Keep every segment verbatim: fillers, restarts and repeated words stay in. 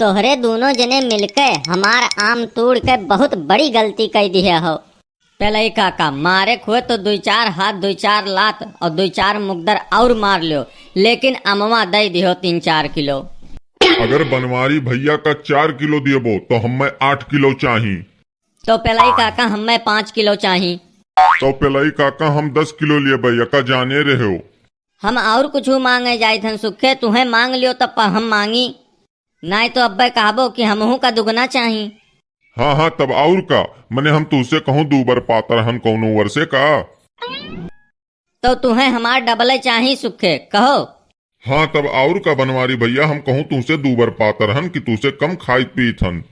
तोहरे दूनों जने मिलके हमार आम तूड़ के बहुत बड़ी गलती कइ दिहे हो। पेलई काका, मारे खुए तो दुई चार हाथ, दुई चार लात और दुई चार मुगदर और मार लियो, लेकिन अमवा दइ दिहो तीन चार किलो। अगर बनवारी भैया का चार किलो दियबो तो हमें आठ किलो चाही। तो पेलई काका, हमें पाँच किलो चाही। तो पेलई काका, हम दस किलो लेबे, यका जाने रहो। हम और कुछ मांगे जाइत हन सुखे, तुहें मांग लियो तब हम मांगी, नाई तो अब्बे कहबो कि हमहू का दुगना चाही। हाँ, हाँ, तब और का, मने हम तुहसे कहूँ दू बार पातर हन कौनो वर्षे का? तो तुहें हमार डबले चाही सुखे, कहो। हाँ, तब और का बनवारी भैया, हम कहूँ तुहसे दू बार पातर हन कि तुहसे कम खाइत पीत हन।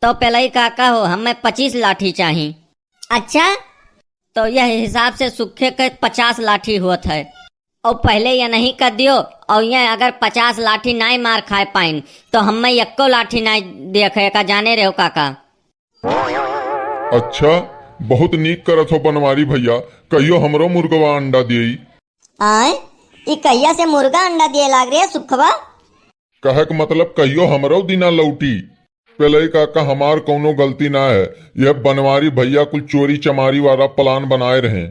तो पेलई काका हो, हमें पच्चीस लाठी चाही। अच्छा, तो यह हिसाब से सुखे के पचास लाठी होत है। और पहले ये नहीं कर दियो, और ये अगर पचास लाठी नाई मार खाए पाइन, तो हमें यक्को लाठी नाई देखे का, जाने रहो काका। अच्छा, बहुत नीक करत हो बनवारी भैया, कहियो हमरो मुर्गवा अंडा दियई। आय, ई कहिया से मुर्गा अंडा दिए लाग रे सुखवा? कहे के मतलब कहियो हमरो दिना लौटी। पेलई काका, हमार कौनो गलती ना है, यह बनवारी भैया कुल चोरी चमारी वाला plan बनाए रहे।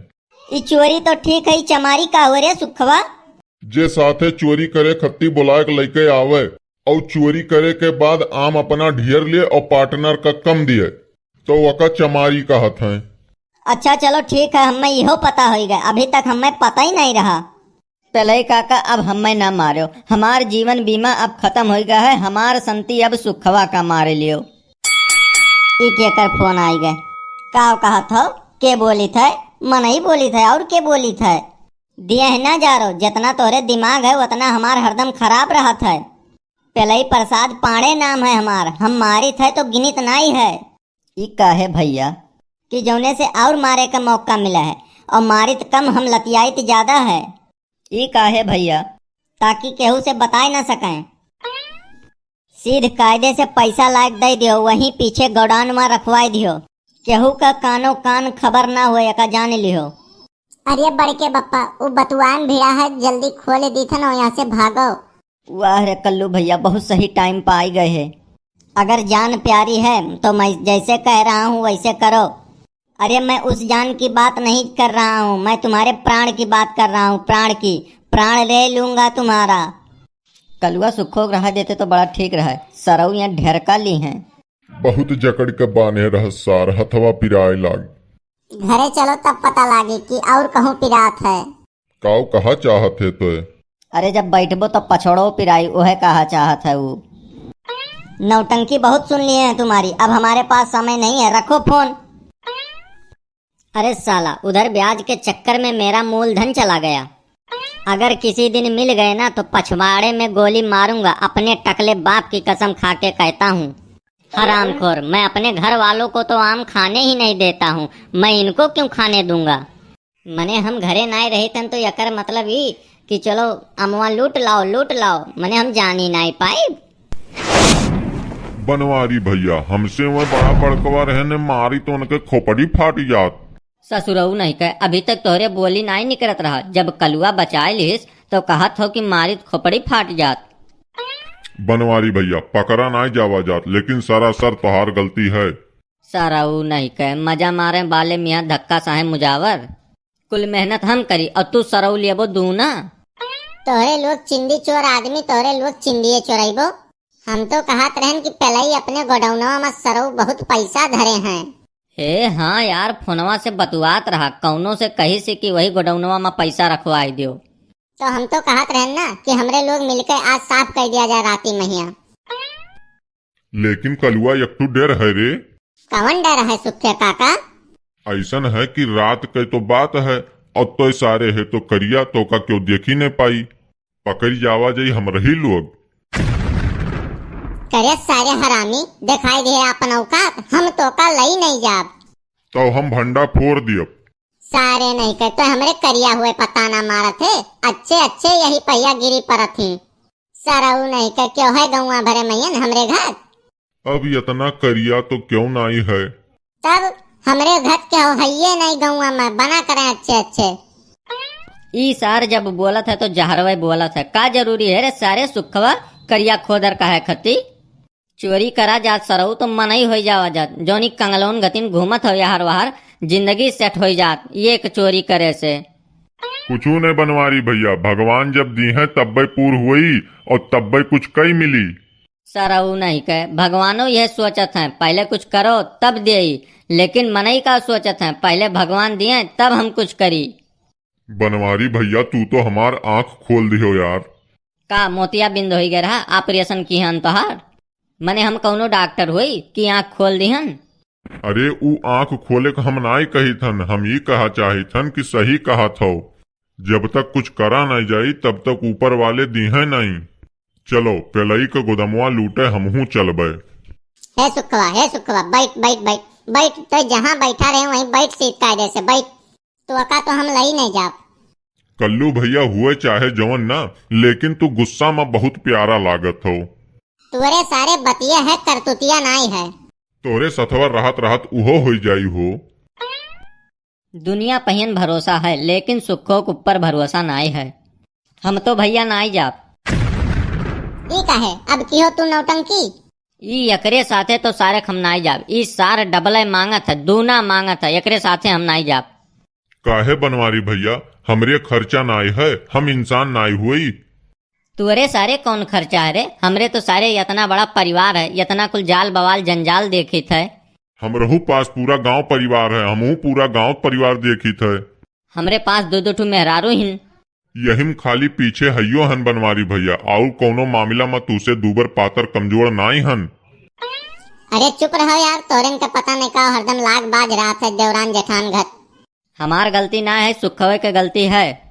ई चोरी तो ठीक है, ई चमारी का हो रे सुखवा? जे साथे चोरी करे खत्ती बुलाए के लइके आवे, और चोरी करे के बाद आम अपना ढेर लिए और partner का कम दिए, तो वका चमारी कहत हैं। अच्छा चलो ठीक है, हमें इहो पता होई गए, अभी तक हमें पता ही नहीं रहा। पेलई काका, अब हमें ना मारो, हमार जीवन बीमा अब खत्म होई गया है, हमार संती अब सुखवा का मारे लियो। ई केकर फोन आई गए? का कहत हो? के बोलित है? मनई बोलित है, और के बोलित है? दिए है ना जा रहो, जितना तोहरे दिमाग है उतना हमार हरदम खराब रहत है। पेलई प्रसाद पांड़े नाम है हमार, हम मारित है तो गिनित नाई है। ई काहे भैया? कि जौने से और मारे का मौका मिला है, और मारित कम हम लतियाइत ज्यादा है। ई काहे भैया? ताकि केहू से बताए ना सकें। सीध कायदे से पैसा लायक दे दियो, वहीं पीछे गोडाउन में रखवाए दियो, केहू का कानो कान खबर ना होए, एका जान लियो। अरे बड़के बप्पा, उ बतुआन भिड़ा है, जल्दी खोल दीथन और यहाँ से भागो। वाह रे कल्लू भैया, बहुत सही time पे आई गए है। अगर जान प्यारी है तो मैं जैसे कह रहा हूँ वैसे करो। अरे मैं उस जान की बात नहीं कर रहा हूँ, मैं तुम्हारे प्राण की बात कर रहा हूँ, प्राण की। प्राण ले लूंगा तुम्हारा। कलुआ सुखो रहा देते तो बड़ा ठीक रहा, सरऊ यहाँ ढेरका ली हैं। बहुत जकड़ के बान्हे रह सार, हथवा पिराए लाग। घरे चलो तब पता लागे कि और कहूँ पिरात है। काऊ कहा चाहत है तोय? अरे जब बैठबो तब पछोड़ो पिराई, ओहे कहा चाहत है ऊ। नौटंकी बहुत सुन लिए हैं तुम्हारी, अब हमारे पास समय नहीं है, रखो फोन। अरे साला, उधर ब्याज के चक्कर में मेरा मूलधन चला गया। अगर किसी दिन मिल गए ना तो पछवाड़े में गोली मारूंगा, अपने टकले बाप की कसम खा के कहता हूँ। हरामखोर, मैं अपने घर वालों को तो आम खाने ही नहीं देता हूँ, मैं इनको क्यों खाने दूंगा? मने हम घरे नाय रहितन तो एकर मतलब ई कि चलो अमवा लूट लाओ, लूट लाओ, मने हम जानी नाय पाइब। बनवारी भैया, हमसे वह बड़ा बड़कवा रहे ने मारी तो उनके खोपड़ी फाट जात। ससुरऊ नहीं कहे, अभी तक तोहरे बोली नाय निकरत रहा, जब कलुआ बचाए लिहिस तो कहत हो कि मारी तो खोपड़ी फाट जात। बनवारी भैया, पकड़ा नाय जावा जात, लेकिन सरासर तोहार गलती है। सराऊ नहीं कहे, मजा मारे बाले मियाँ धक्का साहे मुजावर। कुल मेहनत हम करी और तू सरऊ लेबो दूना। तोहरे लोग चिंदी चोर आदमी, तोहरे लोग चिंदिए चोरैबो। हम तो कहत रहन कि पेलई अपने गोडाउनवा में सरऊ बहुत पैसा धरे हैं। हे हाँ यार, फोनवा से बतुआत रहा, कौनो से कही से कि वही गोडाउनवा में पैसा रखवाई दियो। तो हम तो कहत रहन ना कि हमरे लोग मिलके आज साफ कर दिया जाए राती महिया। लेकिन कलुआ एक ठो डर है रे। कवन डर है सुखे काका? ऐसन है कि रात के तो बात है, और तोय सारे है तो करिया, तोका क्यों देखी नहीं पाई, पकड़ जावा जाई हमरही लोग। करे सारे हरामी, दिखाई दे आपन औकात, हम तोका लई नहीं जाब। तो हम भंडा फोड़ दियब। सारे नहीं कहे तो हमरे करिया हुए पता ना मारत है। अच्छे अच्छे यही पहिया गिरी परत ही। सरऊ नहीं कहे क्यों है गौवा भरे मैयन हमरे घर। अब इतना करिया तो क्यों नाई है? तब हमरे घर के हो हइये नहीं गौवा में, बना करे अच्छे अच्छे। ई सार जब बोलत है तो जहरवे बोलत है। का जरूरी है रे सारे सुखवा करिया खोदर का है खती? चोरी करा जात सरऊ तो मनई होई जावा जात, जौनी कंगलौन गतिन घूमत हो यार वाहर, जिंदगी सेट होई जात ये एक चोरी करे से। कुछू नहीं बनवारी भैया, भगवान जब दीहें तब्बे पूर हुई और तब्बे कुछ कई मिली। सरऊ नहीं के, भगवानो यह सोचत हैं पहले कुछ करो तब देई, लेकिन मनई का सोचत हैं पहले भगवान दिए तब हम कुछ करी। बनवारी भैया, तू तो हमार आँख खोल दिहो यार। का मोतिया बिंद होई गए रहा, ऑपरेशन की हन तोहार? मने हम कौनो डॉक्टर होई कि आँख खोल दिहन? अरे, ऊ आँख खोले क हम नाई कहित हन, हम ई कहा चाहित हन कि सही कहत हौ। जब तक कुछ करा नाई जाई, तब तक ऊपर वाले दीहें नाई। चलो, पेलई क गोदमवा लूटे हमहूँ चलबे। हे सुखवा, हे सुखवा, बैठ, बैठ, बैठ, बैठ, तो जहाँ बैठा रहे वहीं बैठ सीध कायदे से, बैठ। तोहका तो हम लई नहीं जाब। कल्लू भैया, हुए चाहे जवन ना, लेकिन तू गुस्सा में बहुत प्यारा लागत हो। तोरे सारे बतिया है, करतुतिया नाई है। तोरे सथवा रहत रहत उहो होई जाई हो। दुनिया पहियन भरोसा है, लेकिन सुखो के ऊपर भरोसा नाई है। हम तो भैया नाई जाब। ई काहे, अब की हो तू नौटंकी? ई एकरे साथे तो सारे हम नाई जाब। ई सार डबल मांगत है, दूना मांगत है, एकरे साथे हम नाई जाब। काहे बनवारी भैया, हमरे खर्चा नाई है, हम इंसान नाई हुई। तुअरे सारे कौन खर्चा है रे? हमरे तो सारे इतना बड़ा परिवार है, इतना कुल जाल बवाल जंजाल देखित है। हमरहू पास पूरा गांव परिवार है, हमहू पूरा गांव परिवार देखित है। हमरे पास दो दो ठू मेहरारू हिन। यहिम खाली पीछे हइयो हन बनवारी भैया, आउर कौनो मामिला में तूसे दूबर पातर कमजोर नाई हन। अरे चुप रहो यार, तोरेन के पता नहीं का हरदम लाग बाज रहत है देवरान जेठान घर। हमार गलती ना है, सुखवे के गलती है।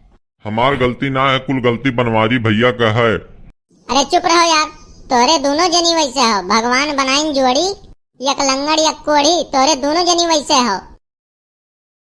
हमार गलती ना है, कुल गलती बनवारी भैया का है। अरे चुप रहो यार, तोरे दोनों जनी वैसे हो, भगवान बनाइन जोड़ी, एक लंगड़ एक कोढ़ी, तोरे दोनों जनी वैसे हो।